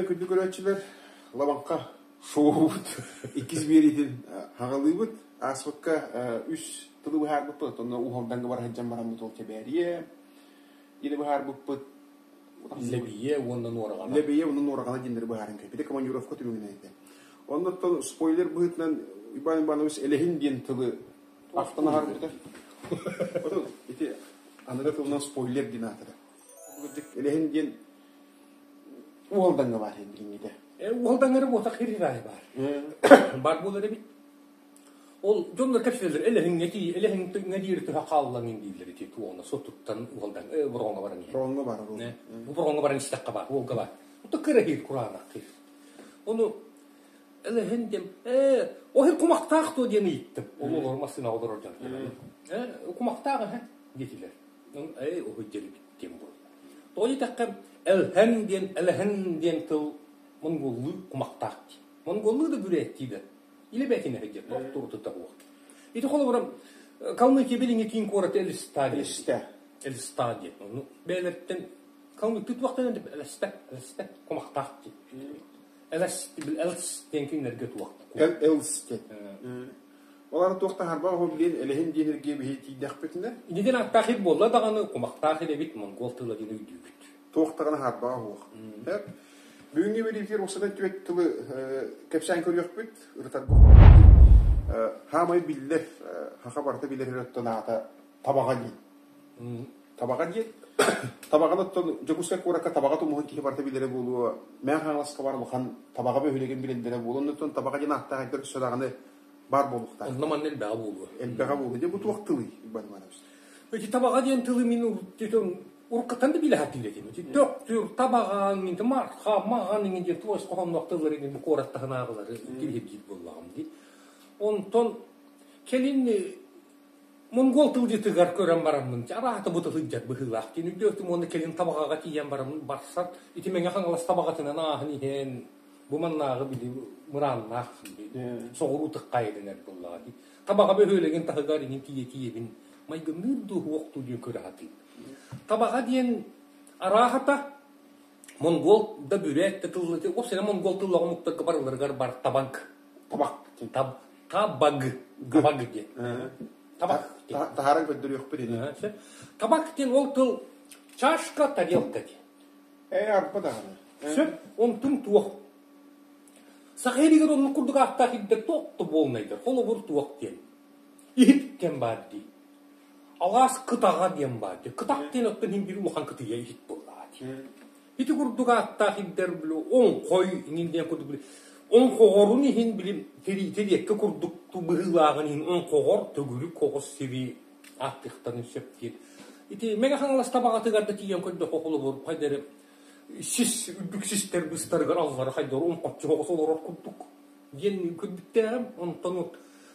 күндү көрөөччүлэр, Лабаҥха шоубут иккис биэриитин хаҕалыыбыт. Ааспыкка үс тылы быһаарбыппыт, онно Уһалдаҥҥа бара сылдьан бараммыт ол Кэбээрийэ диэни быһаарбыппыт. Лэбийэ уонна Нуораҕана. Лэбийэ уонна Нуораҕана диэннэри быһааран кэлбитэ командировка түмүгүнэн этэ. Оннуттан спойлер быһыытынан Иван Иванович Элэһин диэн тылы ахтан аһарбыта. Ити аныгы тылынан спойлер диэн аатырар. Элэһин диэн Уолдаҥҥа баар билиҥҥитэ. Уолдаҥҥа эрэ буотах хирираайы баар. Бар буолар эбит. Ол дьоннор кэпсэтэллэр элэһиҥҥэ тии, элэһиҥҥэ диэри төһө хааллаҥын дииллэр ити туоҕуна сотуттан уолдаҥ бороҕоҥҥо баран иһэр. Бороҕоҥҥо баар. Бу бороҕоҥҥо баран истэххэ баар, уолга баар. Ото кыра иһир кураанах кир. Ону элэһин диэн ээ оһир кумахтаах дуо диэн ыйыттым. Ол олор массыына олорор дьон. Ээ кумахтаах эһэ диэтилэр. Ээ уһуйдьар эбит диэн буолла. Тоҕо диэтэххэ, элхэн диэн элэһэн диэн тыл монголлуу кумахтаах дии. Монголлуу да бүрээттии да илэ бээтинэ сылдьар туох турутута буох. Ити холобура Калмыкия билиҥҥи киин куората Элиста диэн. Элиста. Элиста диэн. Ону бэйэлэриттэн Калмыктыы туохтан Элиста, Элиста кумахтаах диэн. Элэс, Элс диэн кинилэргэ туох. Элс диэн. Олар туох таһарба оһо билиэн элэһин диэн эргиэ биһи тиийдэхпитинэ. Инидин ааттаах ир буолла даҕаны кумахтаах ир эбит монгол тыла диэн өйдүүбүт. Туох даҕаны харбаҕа оһуох. Бүгүҥҥү бириитигэр уопсайынан түөрт тылы кэпсээн көрүөхпүт, ырытарга Хаамай биллэр, хаха барыта билэр оттон аата табаҕа диэн. Табаҕа диэн Табаҕаны оттон Дьокуускай куоракка табаҕа тумуһун киһи барыта билэрэ буолуо, Мэҥэ Хаҥаласка бар улахан табаҕа бөһүөлэгин билэллэрэ буолуо, оннуттан табаҕа диэн ааттаах эрдэр өссө даҕаны баар буолуохтаах. Онно манна элбэҕэ буолуо. Элбэҕэ буолуо. Дьэ бу туох тылый, Иван Иванович? Ити табаҕа диэн тылы мин уруккаттан да билэ сатыыр этим. Ити төхтүр, табаҕа, марха, маҕан иҥин диэн туос хоһоонноох тыллары иҥин бу куорат таһынааҕылары киһиргиир буоллаҕым дии. Онтон кэлин Монгол тылдьытыгар көрөн бараммын, араата бу сылдьар быһыылаах диэн өйдөөтүм уонна кэлин Табаҕаҕа тиийэн бараммын барсан, ити Мэҥэ Хаҥалас Табаҕатынан ааһан иһэн, бу маннааҕы били мырааннаах соҕуруу тыккаайы дэнэр буоллаҕа дии. Табаҕа бөһүөлэгин таһыгар иҥин тиийэ тиийэбин майгынныыр дуу, суох дуу диэн көрө сатыыр. Табаҕа диэн арааһата монгол да бүрээт да тыллы, уопсайынан монгол тыллаах омуктарга барыларыгар бар табанг Табах. Таб табаг. Табаг диэн. Табак диэн. Таһааран көрдөрүөхпүт ини. Табак диэн ол тыл чашка, тарелка диэн. Ээ, арба даҕаны. Сөп, онтун туох. Саха иһигэр оннук курдук ааттаах ирдэр туох да буолнайдар. Холобур туох диэн. Иһит диэн баар дии. Алаас кытаҕа диэн баар дии. Кытах диэн оттон иһин биир улахан кытыйа иһит буоллаҕа дии. Ити курдук ааттаах ирдэр били оҥхой иҥин диэн курдук били оҥхоҕорун иһин били тириитэ диэккэ курдук быһыылааҕын иһин оҥхоҕор төгүрүк оҕус сири ааттыахтарын сөп диир. Ити Мэҥэ Хаҥалас Табаҕатыгар да тиийэн көрдөххө холобур хайда эрэ сис үрдүк систэр быстарыгар аллара хайдары оҥхоччу оҕус олорор курдук диэн көрбүттээҕим. Онтон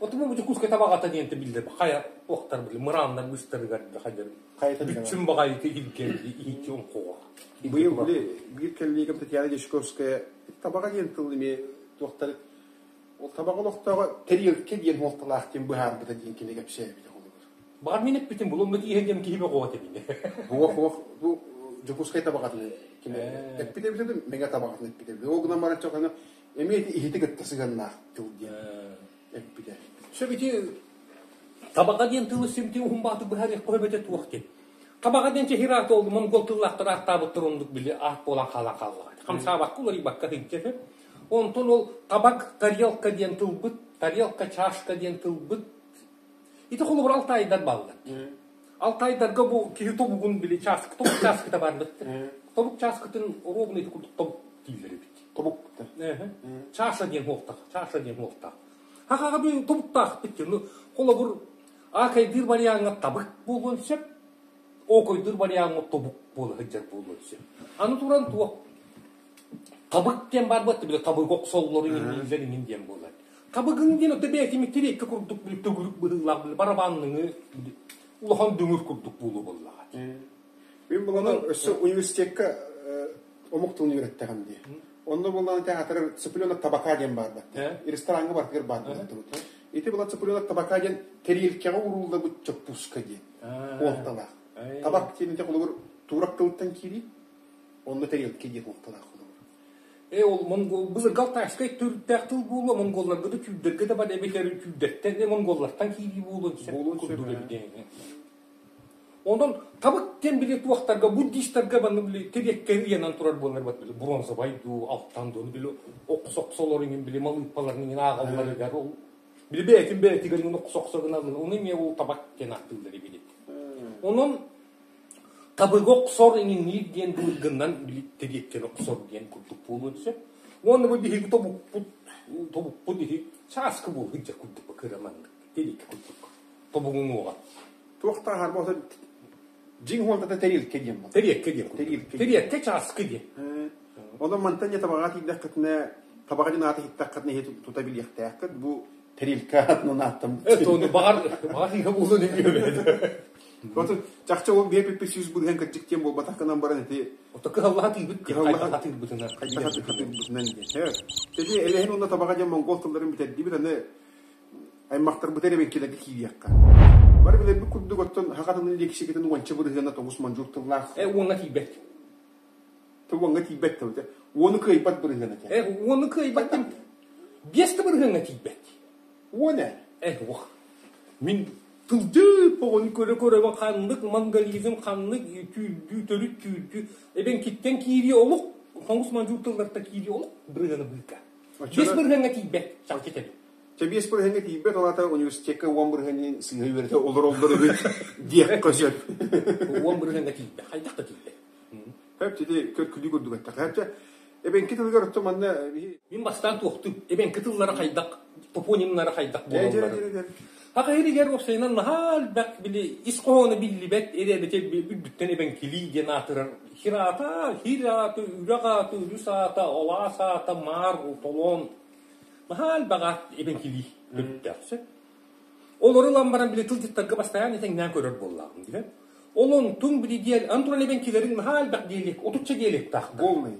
Отуму бу Дьокуускай Табаҕата диэн биллэр хайа туохтар били мырааннар быстарыгар да хайдар бүччүм баҕайыты иһиргэн иһиччи оҥхоҕор. Быйыл били биир кэллиэгэм Татьяна Дьячковская табаҕа диэн тыл эмиэ туохтар ол табаҕа олохтооҕо тэриэлкэ диэн суолталаах диэн быһаарбыта диэн кини кэпсээбитэ холобур. Баҕар мин эппитим булуммут иһэ диэн киһи бөҕө этэбин. Буох буох бу Дьокуускай табаҕатын кини эппитэ эбитэ Мэҥэ табаҕатын эппитэ эбитэ. Ол гынан баран чохоно эмиэ ити иһити кытта сыһыаннаах тыл диэн эппитэ. Сөп ити табаҕа диэн тылы симти уһун бааты быһаарыахха эбэтэ туох диэн. Табаҕа диэн чехираат ол монгол тыллаахтар ааттаабыттар оннук били аат буолан хаалан хааллаҕа. Хамсаабакка уларыйбакка сылдьар үһү. Онтон ол табак тарелка диэн тылбыт, тарелка чашка диэн тылбыт ити холобур алтайдар бааллар. Алтайдарга бу киһи тобугун били чааскы тобук чааскыта баар Тобук чааскытын оруобуна ити курдук тобук дииллэр эбит. Тобук. Чаша диэн хуохтаах, чаша диэн хуохтаах. Хахаҕа бу тобуктаах бит. Холобур, аакайдыыр вариаҥҥа табык буолуон сөп, оокойдуур вариаҥҥа тобук буола сылдьар буолуон сөп. Аны туран туох табык диэн баар буолла били табык охсоллору иҥин иҥин диэн буолар. Табыгын диэн ото бэйэтин тириэккэ курдук били төгүрүк быһыылаах били барабанныҥы улахан дүҥүр курдук буолуо буоллаҕа. Мин буланан өссө университекка омук тылын үөрэттэҕим дии. Онно буоллаҕына театры цыпленок табака диэн баар бат. Рестораҥҥа барытыгар баар буолуттубут. Ити була цыпленок табака диэн тэриэлкэҕэ урууллабыт чоппууска диэн уолталаах. Табак диэн ити холобур туурак тылыттан киирии, онно тэриэлкэ диэн уолталаах холобур. Э ол монгол былыргы алтайскай төрүттээх тыл буолуо, монголларга да түүрдэргэ да бар эбэтэр түүрдэртэн, монголлартан киирии буолуон сөп курдук эбит. Онон табык диэн били туохтарга буддистарга манна били тириэккэ ыйанан турар буолар бат били бронзовай дуу, алтан дуу, били оксоксолор иҥин били малыыппаларын иҥин ааҕалларыгар ол били бэйэтин бэйэтигэр иҥин оксоксо гыналлар, ону эмиэ ол табак диэн ааттыыллар эбит. Онон табыгы охсор иҥинниир диэн былыргыннан били тириэккэни охсор диэн курдук буолуон сөп. Уонна бу биһиги тобукпут тобукпут иһи чааскы буолуо дьэ курдук кыра маннык тириэккэ курдук тобугуҥ уоҕа. Туох тааһар болса дьиҥ хуонтата тэрилкэ диэн буолар. Тэриэккэ диэн курдук. Тэрилкэ. Тэриэккэ чааскы диэн. Онон мантан дьэ табаҕа тиийдэххитинэ, табаҕа диэн ааты иһиттэххитинэ иһи тута билиэхтээххит. Бу тэрилкэ аатынан ааттаммыт. Это ону баҕар баҕар иһэ буолуон эмиэ. Отут чахчы ол биэпиппит 100 бырыһыан кырдьык диэн буолбатах гынан баран ити Ото кыһаллаха тыыбыт диэн кыһаллаха хайдах атыырбытынан хайдах атыырбытынан диэн. Тэди элэһин уонна табаҕа диэн монгол тылларын бүтэрдибит аны аймахтарбыт эрэ эбэҥкилэргэ киириэххэ. Бары билэрбит курдук оттон саха тылын лиэксикэтин 10% тоҥус мандьуур тыллаах. Уонна тиийбэт. Уоҥҥа тиийбэт да Уону кыайбат бырыһыана этэ. Уону кыайбат 5 да бырыһыаҥҥа тиийбэт. Уон ээ. Уох. Мин тылдьыт оҕону көрө-көрөбүн ханнык монголизм, ханнык түүрдүү, төрүт түүрдүү, эбэҥкиттэн киирии олук, тоҥус мандьуур тыллартан киирии олук бырыһыана быыка. 5 бырыһыаҥҥа тиийбэт, чахчы этэбин. Чэ 5 бырыһыаҥҥа тиийбэт, ол аата университекка 10 бырыһыаны сыыһа үөрэтэ олороллор эбит диэххэ сөп. 10 бырыһыаҥҥа тиийбэт, хайдах да тиийбэт. Хөп, ити көркүлүү курдук эттэххэ. Хөп, эбэҥки тылыгар оттон манна Мин бастаан туохтуу, эбэҥки тыллара хайдах, топонимнара хайдах буолалларын. Саха сиригэр уопсайынан наһаа элбэх били ис хоһооно биллибэт эрэбити үрдүттэн эбэҥкилии диэн аатырар хир аата, хир аата, үрэх аата, өрүс аата, алаас аата, маар, толоон наһаа элбэх аат эбэҥкилии төрүттээх сөп. Олору ылан баран били тылдьыттарга бастаан тэҥнээн көрөр буоллаҕым диэн. Ол онтун били диэн ан туран эбэҥкилэрин наһаа элбэх диэлик, 30-ча диалектаахтар. Полный.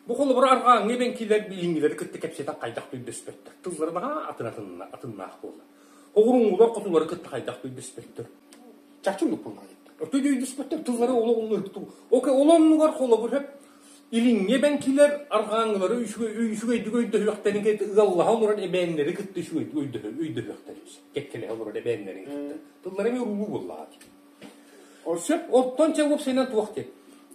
Бу холобур арҕааҥҥы эбэҥкилэр билиҥҥилэри кытта кэпсэтэн хайдах өйдөспөттөр. Тыллара наһаа атын атыннаах буолла. Оҕуруҥҥулар хотулары кытта хайдах өйдөспөттөр. Чахчы оннук буоллаҕа. Өйдөспөттөр тыллары ол оннугар холобур хөп илиҥҥи эбэҥкилэр арҕааҥҥылары үчүгэйдик өйдөһүөхтэрин кытта ыаллаһа олорор эбээннэри кытта үчүгэйдик өйдөһүөхтэрин кэккэлэһэ олорор эбээннэрин кытта. Тыллара эмиэ уруулуу буоллаҕа. Сөп, оттон чэ уопсайынан туох диэн.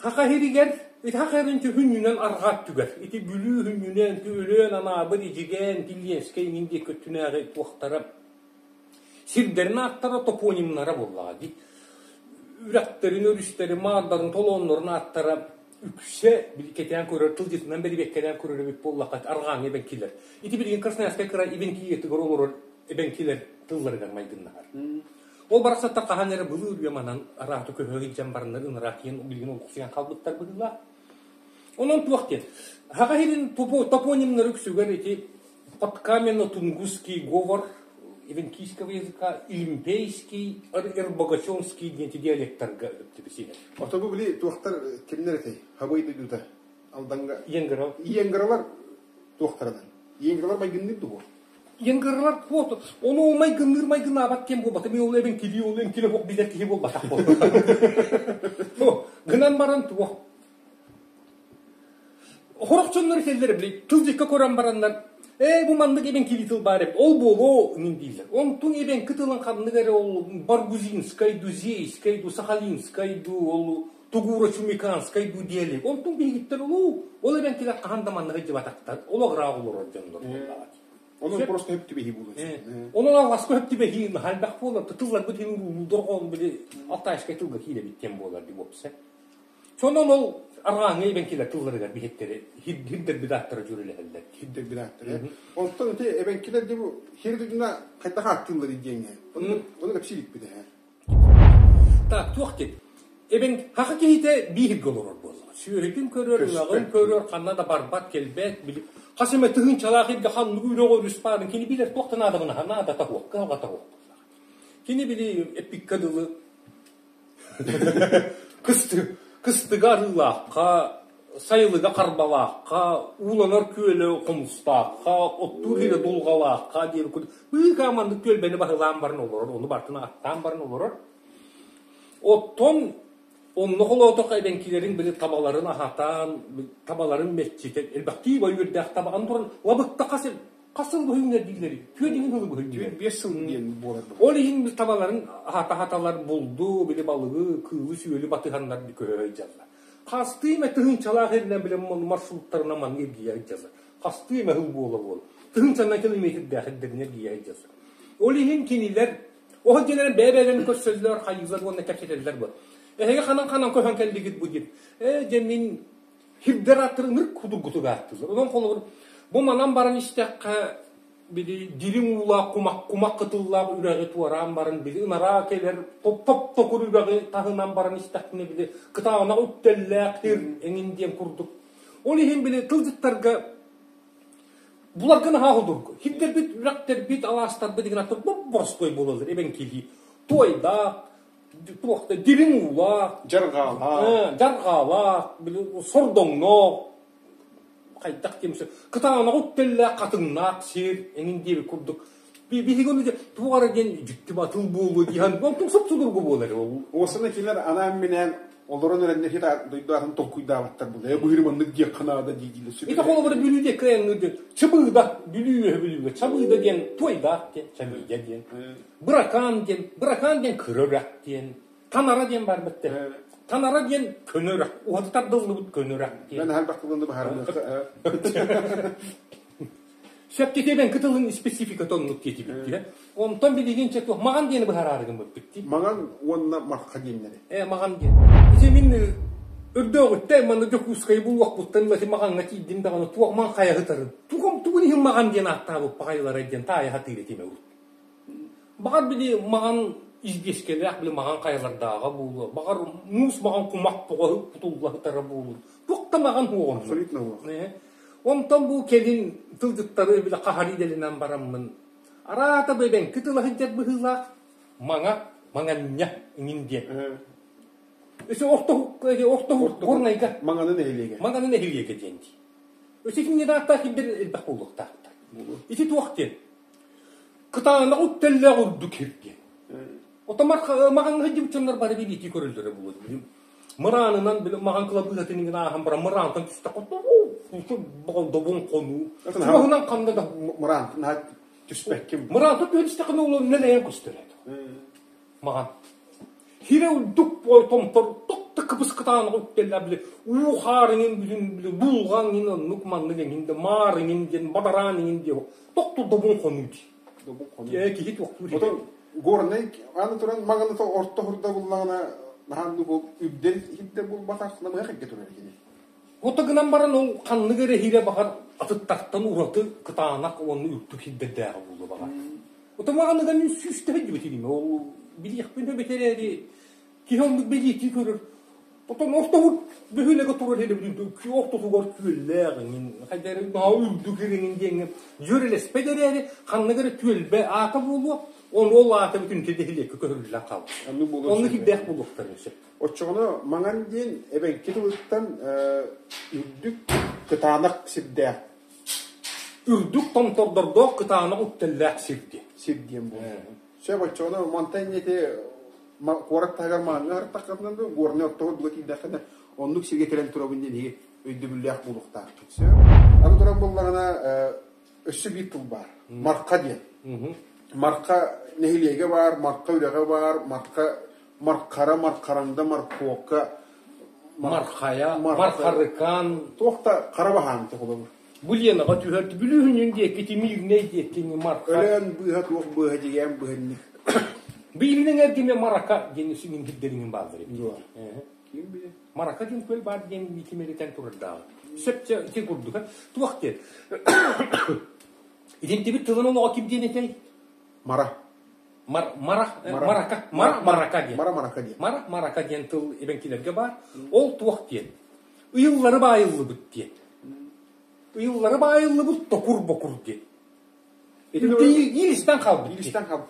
Саха сиригэр ити саха сирин хүннүнэн арҕаа өттүгэр ити Бүлүү хүннүнэн Өлөөн, Анаабыр, Эдьигээн, Килиэскэй иҥин диэки өттүнээҕи туохтара сирдэрин ааттара топонимнара буоллаҕа дии. Үрэхтэрин, өрүстэрин, маардарын, толооннорун ааттара үксэ били кэтээн көрөр, тылдьытынан бэрибиэккэлээн көрөр эбит буоллахха арҕааҥҥы эбэҥкилэр. Ити билигин Красноярскай кыраай Эбэҥкиятыгар олорор эбэҥкилэр тылларыгар майгыннаһар. Ол барахсаттар хаһан эрэ былыр үйэ манан арааты көһө илдьэн бараннар ыҥыраах диэн билигин олохсуйан хаалбыттар быһыылаах. Онон туох диэн, Саха сирин топонимнары үксүгэр ити подкаменно-тунгусский говор эвенкийского языка, илимпейский, эрбогачонский диэн диалектарга өптүбүсиһэр. Ото бу били туохтар кимнэр этэй? Хабый дойдута Алданга. Иенграл. Иенгралар туохтарынан? Иенгралар майгынныыр дуо? Иенгралар куот, ону майгынныыр майгынаабат кем буолбата. Мен ол эбэҥкилии, ол эҥкилэ суох билэр киһи буолбатах буолбатах. Гынан баран туох Хорох дьоннор этэллэр били тылдьыкка көрөн бараннар ээ бу маннык эбэҥкилии тыл баар эбит ол буолуо иҥин дииллэр. Онтуҥ эбэҥки тылын ханнык эрэ ол баргузинскай ду зейскай ду сахалинскай ду ол тугуро-чумиканскай ду диэли. Онтуҥ биһигиттэн улуу ол эбэҥкилэр хаһан да манныгы дьыбатахтар ол ыраах олорор дьоннор буоллаҕа. Онон просто хөп түбэһии буолуо. Онон алҕаска хөп түбэһии наһаа элбэх буолар. Тылларбыт иһин уруулуу дорҕоон били алтайскай тылга киирэбит диэн буолар ди уопсай. Сонон ол арҕааҥҥы эбэҥкилэр тылларыгар биһиктэри хирдэрбит ааттара дьүөрэлэһэллэр. Хирдэрбит ааттара. Онтон ити эбэҥкилэр дии бу хир дойдуна хайдах ааттыыллар диэҥҥэ. Ону ону кэпсиирикпит эһэ. Так, туох диэн. Эбэҥ хаха киһитэ бииргэ олорор буоллаҕа. Сүөһүтүн көрөр, ынаҕын көрөр, ханна да барбат, кэлбэт, били хас эмэ тыһыынчалаах иргэ ханнык үрэх өрүс баарын кини билэр туох да наадабына наадата суох, кыһалҕата суох буоллаҕа. Кини били эппиккэ дылы Кыстыга арыылаахха, сайылыга харбалаахха, ууланар күөлэ хомустаахха, оттуур сирэ дулҕалаахха диэн курдук быыкаа маннык түөлбэни баһылаан баран олорор, ону барытын ааттаан баран олорор. Оттон Онно холоотоххо эбэҥкилэриҥ били табаларын аһатан, табаларын мэччитэн, элбэхтии үөрдээх табаҕын туран лабыкта хас хас сыл быһыҥнар дииллэри, түөрт сыл быһыҥнар. 5 сыл диэн буолар. Ол иһин табаларын аһата-аһаталар булду, били балыгы, кыылы-сүөлү батыһаннар көһө сылдьаллар. Хастыы эмэ тыһыынчалаах эринэн били маршруттарынан маннык эргийэ сылдьаллар. Хастыы эмэ сыл буола-буола. Тыһыынчанан километрдээх эрдэринэн эргийэ сылдьаллар. Ол иһин кинилэр Ол дьиэлэрин бэйэ-бэйэлэрин көрсөллөр, хайыылар уонна кэпсэтэллэр бу. Эһиги ханан-ханан көһөн кэллигит бу диэн. Ээ, дьэ мин хирдэр ааттарын ынырык кудургутук ааттыыллар. Онон холобур, бу манан баран истэххэ, били дириҥ уулаах кумах, кумах кытыллаах үрэҕи туораан баран, били ынараа кэлэр топ-токур үрэҕи таһынан баран истэхпинэ, били кытаанах үктэллээх хир эҥин диэн курдук. Ол иһин били тылдьыттарга Буларга наһаа судургу. Хирдэрбит, үрэхтэрбит, алаастарбыт игин аттар боп-боростуой буолаллар эбэҥкилии. Туойдаах, туохта дириҥ уулаах, Дьарҕаалаах. Дьарҕаалаах, били сордоҥноох, хайдах диэм кытаанаҕы үктэллээх, хатыҥнаах сир эҥин диэбит курдук. Биһиги ону туох эрэ диэн дьикти батыл буолуо диэн, онтон суп-судургу буолар ол. Уосана кинилэр анаан-минээн олорон эрэннэр хит дойду атын толкуйдаабаттар буолла. Быһыры маннык диэххэ наада дии-диилэр сүбэ. Ити холобура Бүлүү диэки айанныыр диэн Чыбыыда, Бүлүү үөһэ Бүлүүгэ Чабыыда диэн Туойдаах диэн, Чабыыда диэн, Быракаан диэн, Быракаан диэн кыра үрэх диэн, Танара диэн бар битте. Танара диэн көнө үрэх, уһаты тардыллыбыт көнө үрэх диэн. Мен хальбах тылынды баһарымыахха. Сөптүтүбэн кытылын спецификата оннук диэтибит дии. Онтон билигин чэ туох маҕан диэни быһараары гыммыппыт дии. Маҥан уонна марха диэннэри. Ээ маҕан диэн. Ити мин өрдөөҕүттэн манна Дьокуускайы булуохпуттан ыла маҕаҥҥа тиийдим даҕаны туох маҥ хайаһытарын. Тугум тугун иһин маҕан диэн ааттаабыт баҕайылара диэн таайа сатыыр этим урут. Баҕар били маҕан избиэскэлээх били маҕан хайалардааҕа буолуо. Баҕар муус маҕан кумах тоҕо кутулла сытара буолуо. Туох да маҕан суоҕун. Абсолютно суох. Онтон бу кэлин тылдьыттары били хаһар идэлэнэн бараммын араата бэбэҥки тыла сылдьар быһыылаах маҥа маҥанньа иҥин диэн. Өссө ортоһук ортоһук горнайга Маҥаны нэһилиэгэ. Маҥаны нэһилиэгэ диэн дии. Өссө итиннэ дааттаах кимдэр элбэх буолуохтаахтар. Ити туох диэн? Кытаанах үктэллээх үрдүк сир диэн. Оттон маҕаҥҥа сылдьыбыт дьоннор бары билиитии көрөллөрө буолуо. Мыраанынан били маҕан кылабыыһатын иҥин ааһан баран мыраантан түстэххэ добун хонуу. Чугаһынан ханна да Мыраантан наһаа түспэккин. Мыраантан түһэн истэххинэ ол нэлэйэн көстөр этэ. Маҕан. Хире үрдүк бой томтор ток кыбыс кытаанах үктэллэ били уу хаар иҥин бүтүн били булҕаҥ иҥин оннук маннык иҥин да маар иҥин диэн бадараан иҥин диэн тохту добун хонуу дии. Добун хонуу. Киһи туохтуур. Отон Горнай аны туран маҥаныта орто хурда буллаҕына наһааннык ол үрдэл иһирдэ булбатах намыһах эргэ турар кини. Ото гынан баран ол ханнык эрэ иһирэ баҕар атыттартан ураты кытаанах уонна үрдүк сирдэрдээҕи буолуо баҕар. Ото маҕаныга мин сүүстэһэ дьибитилиме ол билиэхпин эбэтэр киһи оннук бэлиэтии көрөр. Потом ортоһут бөһүөлэгэ турар эрэ ортотугар күөллээх эҥин хайда эрэ наһаа үрдүк эҥин диэҥҥэ дьүөрэлэспэт эрээри ханнык эрэ түөлбэ аата буолуо ону ол аата бүтүн дэһилиэккэ көһөрүллэн хаалар. Оннук ирдээх буолуохтарын сөп. Оччоҕуна маҥан диэн эбэҥки тылыттан үрдүк кытаанах сирдээх. Үрдүк томтордордоох кытаанах үктэллээх сир диэн. Сир диэн буолар. Сөп оччоҕуна мантан ити куорат таһыгар маҥаҥҥа сырыттаххытына да горнай ортоҕо дуга тиийдэххинэ оннук сиргэ кэлэн турабын диэн иһи өйдөбүллээх буолуохтаахпыт. Сөп. Аны туран буоллаҕына өссө биир тыл баар. Марха диэн. Марха нэһилиэгэ баар, Марха үрэҕэ баар, Марха Мархара, Мархаранда, Маркуока, Мархая, Мархарыкан. Туох да хара баһаан холобур. Бу Ленаҕа түһэр Бүлүүһүнүн диэки Тимирнэй диэки Марха. Өлөөн быыһа туох быыһа дьигээн быһынник. Бииринэн эргиме Марака диэн синин хирдериҥин бааллар эбит. Марака диэн күөл баар диэн кимэритэн турардааҕы. Сөпчө ити курдук. Туох диэн. Итинтибит тылын олоҕо ким диэн этэй? Мара. Мар, мара, марака, мара, марака диэн. Мара марака диэн. Мара марака диэн тыл эбэҥкилэргэ баар. Ол туох диэн? Ыйыллары баайыллыбыт диэн. Ыйыллары баайыллыбыт токур-бокур диэн. Иилистэн хаалбыт. Иилистэн хаалбыт.